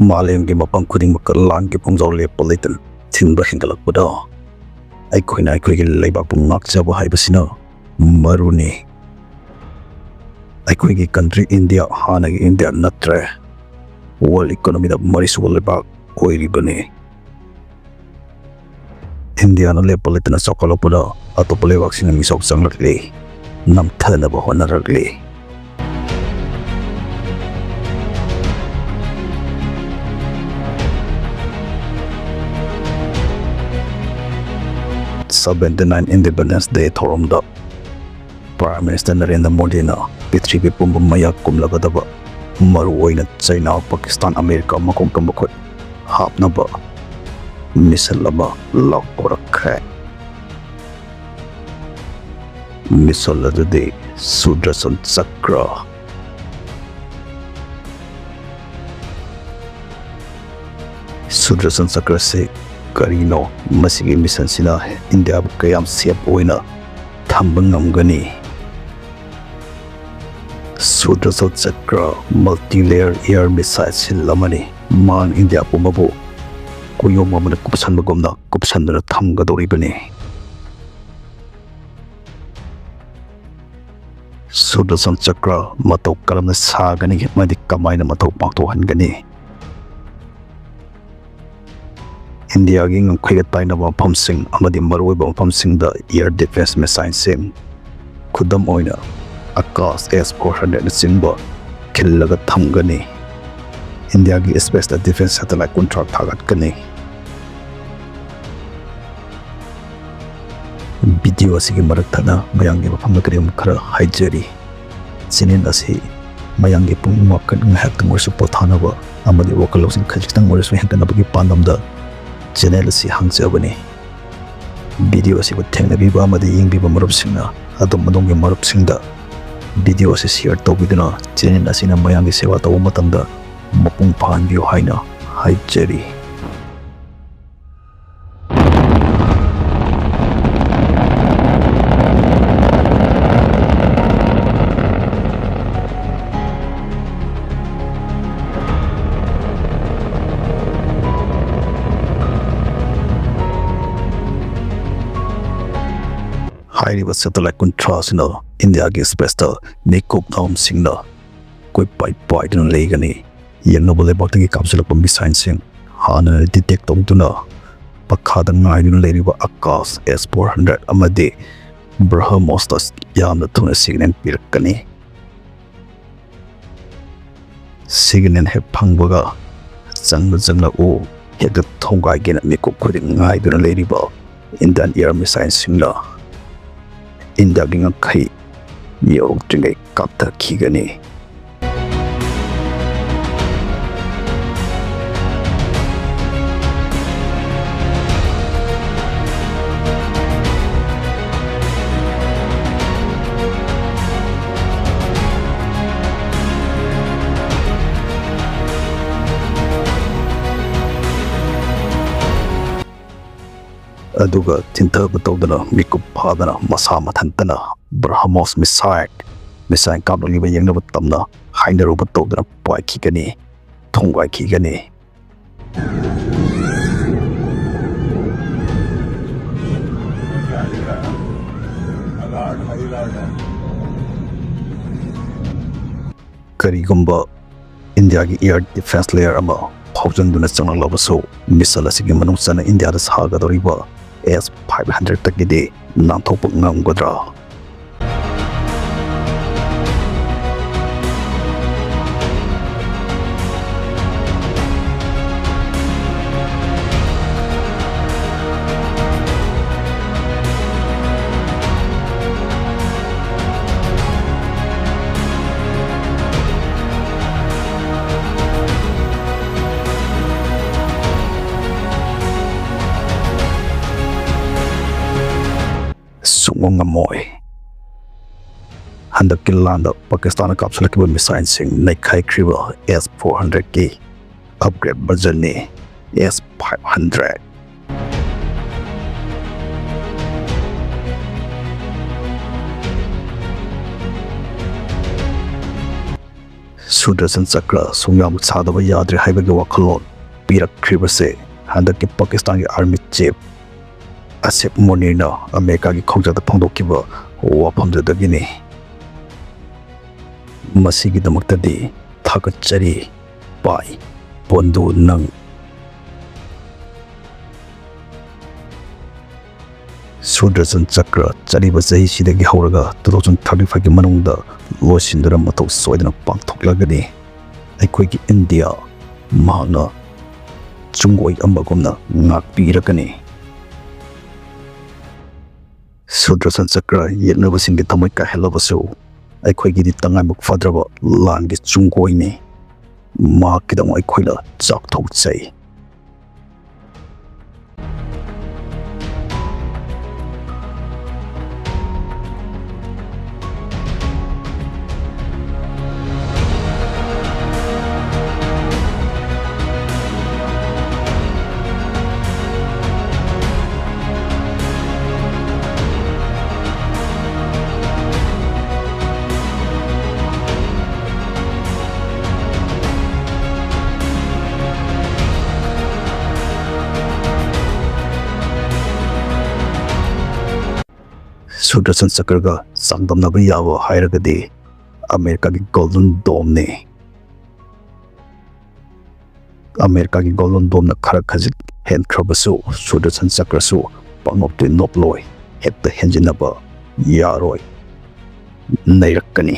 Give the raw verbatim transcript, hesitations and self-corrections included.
ꯃꯥꯂꯦꯝꯒꯤ ꯃꯐꯝ ꯈꯨꯗꯤꯡꯃꯛꯇ ꯂꯥꯟꯒꯤ ꯈꯣꯡꯖꯥꯎ ꯂꯦꯞꯄ ꯂꯩꯇꯅ ꯊꯤꯟꯕ ꯍꯦꯟꯒꯠꯂꯛꯄꯗ ꯑꯩꯈꯣꯏꯅ ꯑꯩꯈꯣꯏꯒꯤ ꯂꯩꯕꯥꯛꯄꯨ ꯉꯥꯛꯆꯕ ꯍꯥꯏꯕꯁꯤꯅ ꯃꯔꯨꯅꯤ꯫ ꯑꯩꯈꯣꯏꯒꯤ country India ꯍꯥꯟꯅꯒꯤ India ꯅꯠꯇ꯭ꯔꯦ꯫ World economy ꯗ ꯃꯔꯤꯁꯨꯕ ꯂꯩꯕꯥꯛ ꯑꯣꯏꯔꯤꯕꯅꯤ꯫ India ꯅ ꯂꯦꯞꯄ ꯂꯩꯇꯅ ꯆꯥꯎꯈꯠꯂꯛꯄꯗ ꯑꯇꯣꯞꯄ ꯂꯩꯕꯥꯛꯁꯤꯡꯅ ꯃꯤꯆꯥꯎ ꯆꯪꯂꯛꯂꯤ, ꯅꯝꯊꯅꯕ ꯍꯣꯠꯅꯔꯛꯂꯤ꯫ Seventy nine Independence Day ꯊꯧꯔꯝꯗ Prime Minister ꯅꯔꯦꯟꯗ꯭ꯔ ꯃꯣꯗꯤꯅ ꯄ꯭ꯔꯤꯊꯤꯕꯤ ꯄꯨꯝꯕ ꯃꯌꯥ ꯀꯨꯝꯂꯒꯗꯕ, ꯃꯔꯨꯑꯣꯏꯅ ꯆꯩꯅꯥ, ꯄꯥꯀꯤꯁꯇꯥꯟ, ꯑꯃꯦꯔꯤꯀꯥ ꯃꯈꯣꯡ ꯊꯝꯕ ꯈꯨꯠ ꯍꯥꯞꯅꯕ ꯃꯤꯁꯟ ꯑꯃ ꯂꯥꯎꯊꯣꯔꯛꯈ꯭ꯔꯦ꯫ ꯃꯤꯁꯟ ꯑꯗꯨꯗꯤ ꯁꯨꯗꯔꯁꯟ ꯆꯀ꯭ꯔ꯫ ꯁꯨꯗꯔꯁꯟ ꯆꯀ꯭ꯔꯁꯤ ꯀꯔꯤꯅꯣ? ꯃꯁꯤꯒꯤ ꯃꯤꯁꯟꯁꯤꯅ ꯏꯟꯗꯤꯌꯥꯕꯨ ꯀꯌꯥꯝ ꯁꯦꯐ ꯑꯣꯏꯅ ꯊꯝꯕ ꯉꯝꯒꯅꯤ? ꯁꯨꯗꯔꯁꯟ ꯆꯀ꯭ꯔ multi layer air missile ꯁꯤꯜ ꯑꯃꯅꯤ꯫ ꯃꯍꯥꯛꯅ ꯏꯟꯗꯤꯌꯥ ꯄꯨꯝꯕꯕꯨ ꯀꯨꯌꯣꯝ ꯑꯃꯅ ꯀꯨꯞꯁꯟꯕꯒꯨꯝꯅ ꯀꯨꯞꯁꯟꯗꯨꯅ ꯊꯝꯒꯗꯧꯔꯤꯕꯅꯤ꯫ ꯁꯨꯗꯔꯁꯟ ꯆꯀ꯭ꯔ ꯃꯇꯧ ꯀꯔꯝꯅ ꯁꯥꯒꯅꯤ ꯑꯃꯗꯤ ꯀꯃꯥꯏꯅ ꯃꯇꯧ ꯄꯥꯡꯊꯣꯛꯍꯟꯒꯅꯤ? ꯏꯟꯗꯤꯌꯥꯒꯤ ꯉꯝꯈꯩꯒ ꯇꯥꯏꯅꯕ ꯃꯐꯝꯁꯤꯡ ꯑꯃꯗꯤ ꯃꯔꯨꯑꯣꯏꯕ ꯃꯐꯝꯁꯤꯡꯗ air defence missile ꯁꯤꯡ, ꯈꯨꯗꯝ ꯑꯣꯏꯅ ꯑꯀꯥꯁ S four hundred ꯅꯆꯤꯡꯕ ꯈꯤꯜꯂꯒ ꯊꯝꯒꯅꯤ꯫ ꯏꯟꯗꯤꯌꯥꯒꯤ space ꯇ defence satellite ꯀꯨꯟꯊ꯭ꯔꯥ ꯊꯥꯒꯠꯀꯅꯤ꯫ Video ꯑꯁꯤꯒꯤ ꯃꯔꯛ ꯊꯠꯅ ꯃꯌꯥꯝꯒꯤ ꯃꯐꯝꯗ ꯀꯔꯤꯒꯨꯝꯕ ꯈꯔ ꯍꯥꯏꯖꯔꯤ꯫ Channel ꯑꯁꯤ ꯃꯌꯥꯝꯒꯤ ꯄꯨꯛꯅꯤꯡ ꯋꯥꯈꯜ ꯉꯥꯏꯍꯥꯛꯇꯪ ꯑꯣꯏꯔꯁꯨ ꯄꯣꯊꯥꯅꯕ ꯑꯃꯗꯤ ꯋꯥꯈꯜ ꯂꯧꯁꯤꯡ ꯈꯖꯤꯛꯇꯪ ꯑꯣꯏꯔꯁꯨ ꯍꯦꯟꯒꯠꯅꯕꯒꯤ ꯄꯥꯟꯗꯝꯗ channel ꯑꯁꯤ ꯍꯥꯡꯖꯕꯅꯤ꯫ Video ꯑꯁꯤꯕꯨ ꯊꯦꯡꯅꯕꯤꯕ ꯑꯃꯗꯤ ꯌꯦꯡꯕꯤꯕ ꯃꯔꯨꯞꯁꯤꯡꯅ ꯑꯗꯣꯝ ꯑꯗꯣꯝꯒꯤ ꯃꯔꯨꯞꯁꯤꯡꯗ video ꯑꯁꯤ share ꯇꯧꯕꯤꯗꯨꯅ channel ꯑꯁꯤꯅ ꯃꯌꯥꯝꯒꯤ ꯁꯦꯕꯥ ꯇꯧꯕ ꯃꯇꯝꯗ ꯃꯄꯨꯡ ꯐꯥꯍꯟꯕꯤꯌꯨ ꯍꯥꯏꯅ ꯍꯥꯏꯖꯔꯤ꯫ ꯍꯥꯏꯔꯤꯕ satellite ꯀꯨꯟꯊ꯭ꯔꯥ ꯑꯁꯤꯅ ꯏꯟꯗꯤꯌꯥꯒꯤ space ꯇ ꯃꯤꯀꯨꯞ ꯅꯥꯍꯨꯝꯁꯤꯡꯅ ꯀꯣꯏꯄꯥꯏ ꯄꯥꯏꯗꯨꯅ ꯂꯩꯒꯅꯤ꯫ ꯌꯦꯛꯅꯕ ꯂꯩꯕꯥꯛꯇꯒꯤ ꯀꯥꯞꯁꯤꯜꯂꯛꯄ missile ꯁꯤꯡ ꯍꯥꯟꯅꯅ detect ꯇꯧꯗꯨꯅ ꯃꯈꯥꯗ ꯉꯥꯏꯗꯨꯅ ꯂꯩꯔꯤꯕ Akash S four hundred ꯑꯃꯗꯤ BrahMos ꯇ ꯌꯥꯝꯅ ꯊꯨꯅ signal ꯄꯤꯔꯛꯀꯅꯤ꯫ Signal ꯍꯦꯛ ꯐꯪꯕꯒ ꯆꯪꯅ ꯆꯪꯂꯛꯎ, ꯍꯦꯛꯇ ꯊꯣꯡꯒꯥꯏꯒꯦꯅ ꯃꯤꯀꯨꯞ ꯈꯨꯗꯤꯡ ꯉꯥꯏꯗꯨꯅ ꯂꯩꯔꯤꯕ Indian air missile ꯁꯤꯡꯅ ꯏꯟꯗꯤꯌꯥꯒꯤ ꯉꯝꯈꯩ ꯌꯧꯔꯛꯇ꯭ꯔꯤꯉꯩ ꯀꯥꯞꯊꯈꯤꯒꯅꯤ꯫ ꯑꯗꯨꯒ ꯊꯤꯟꯊꯕ ꯇꯧꯗꯅ ꯃꯤꯀꯨꯞ ꯐꯥꯗꯅ ꯃꯁꯥ ꯃꯊꯟꯇꯅ BrahMos missile, missile ꯀꯥꯞꯂꯛꯂꯤꯕ ꯌꯦꯡꯅꯕ ꯇꯝꯅ ꯍꯥꯏꯅꯔꯨꯕ ꯇꯧꯗꯅ ꯄꯥꯏꯈꯤꯒꯅꯤ, ꯊꯣꯡꯒꯥꯏꯈꯤꯒꯅꯤ꯫ ꯀꯔꯤꯒꯨꯝꯕ ꯏꯟꯗꯤꯌꯥꯒꯤ air defence layer ꯑꯃ ꯐꯥꯎꯖꯤꯟꯗꯨꯅ ꯆꯪꯂꯛꯂꯕꯁꯨ, missile ꯑꯁꯤꯒꯤ ꯃꯅꯨꯡ ꯆꯟꯅ ꯏꯟꯗꯤꯌꯥꯗ ꯁꯥꯒꯗꯧꯔꯤꯕ S five hundred ꯇꯒꯤꯗꯤ ꯅꯥꯟꯊꯣꯛꯄ ꯉꯝꯒꯗ꯭ꯔꯥ? ꯁꯨꯡꯉꯝ ꯉꯝꯃꯣꯏ꯫ ꯍꯟꯗꯛꯀꯤ ꯂꯥꯟꯗ ꯄꯥꯀꯤꯁꯇꯥꯟꯅ ꯀꯥꯞꯁꯤꯜꯂꯛꯈꯤꯕ missile ꯁꯤꯡ ꯅꯩꯈꯥꯏꯈ꯭ꯔꯤꯕ S four hundred ꯀꯤ upgrade version ꯅꯤ S five hundred꯫ ꯁꯨꯗꯔꯁꯟ ꯆꯀ꯭ꯔ ꯁꯨꯡꯌꯥꯝ ꯁꯥꯗꯕ ꯌꯥꯗ꯭ꯔꯦ ꯍꯥꯏꯕꯒꯤ ꯋꯥꯈꯜꯂꯣꯟ ꯄꯤꯔꯛꯈ꯭ꯔꯤꯕꯁꯦ ꯍꯟꯗꯛꯀꯤ ꯄꯥꯀꯤꯁꯇꯥꯟꯒꯤ army chief ꯑꯁꯦꯞ ꯃꯨꯅꯤꯔꯅ ꯑꯃꯦꯔꯤꯀꯥꯒꯤ ꯈꯣꯡꯆꯠꯇ ꯐꯣꯡꯗꯣꯛꯈꯤꯕ ꯋꯥꯐꯝꯗꯨꯗꯒꯤꯅꯤ꯫ ꯃꯁꯤꯒꯤꯗꯃꯛꯇꯗꯤ ꯊꯥꯒꯠꯆꯔꯤ꯫ ꯄꯥꯏ ꯄꯣꯟꯗꯨ ꯅꯪ꯫ ꯁꯨꯗꯔꯁꯟ ꯆꯀ꯭ꯔ ꯆꯠꯂꯤꯕ ꯆꯍꯤꯁꯤꯗꯒꯤ ꯍꯧꯔꯒ two thousand thirty five ꯀꯤ ꯃꯅꯨꯡꯗ ꯂꯣꯏꯁꯤꯟꯗꯨꯅ ꯃꯊꯧ ꯁꯣꯏꯗꯅ ꯄꯥꯡꯊꯣꯛꯂꯒꯅꯤ꯫ ꯑꯩꯈꯣꯏꯒꯤ ꯏꯟꯗꯤꯌꯥ ꯃꯍꯥꯛꯅ ꯆꯨꯡꯒꯣꯏ ꯑꯃꯒꯨꯝꯅ ꯉꯥꯛꯄꯤꯔꯒꯅꯤ꯫ ꯁꯨꯗ꯭ꯔꯁꯟ ꯆꯀ꯭ꯔ ꯌꯦꯛꯅꯕꯁꯤꯡꯒꯤ ꯊꯃꯣꯏ ꯀꯥꯏꯍꯜꯂꯕꯁꯨ, ꯑꯩꯈꯣꯏꯒꯤꯗꯤ ꯇꯉꯥꯏꯃꯨꯛ ꯐꯗ꯭ꯔꯕ ꯂꯥꯟꯒꯤ ꯆꯨꯡꯒꯣꯏꯅꯤ꯫ ꯃꯍꯥꯛꯀꯤꯗꯃꯛ ꯑꯩꯈꯣꯏꯅ ꯆꯥꯛꯊꯣꯛꯆꯩ꯫ ꯁꯨꯗꯔꯁꯟ ꯆꯀ꯭ꯔꯒ ꯆꯥꯡꯗꯝꯅꯕ ꯌꯥꯕ ꯍꯥꯏꯔꯒꯗꯤ ꯑꯃꯦꯔꯤꯀꯥꯒꯤ ꯒꯣꯜꯗꯟ ꯗꯣꯝꯅꯤ꯫ ꯑꯃꯦꯔꯤꯀꯥꯒꯤ ꯒꯣꯜꯗꯟ ꯗꯣꯝꯅ ꯈꯔ ꯈꯖꯤꯛ ꯍꯦꯟꯈ꯭ꯔꯕꯁꯨ, ꯁꯨꯗꯔꯁꯟ ꯆꯀ꯭ꯔꯁꯨ ꯄꯪꯅꯣꯞꯇꯤ ꯅꯣꯞꯂꯣꯏ, ꯍꯦꯛꯇ ꯍꯦꯟꯖꯤꯟꯅꯕ ꯌꯥꯔꯣꯏ, ꯅꯩꯔꯛꯀꯅꯤ꯫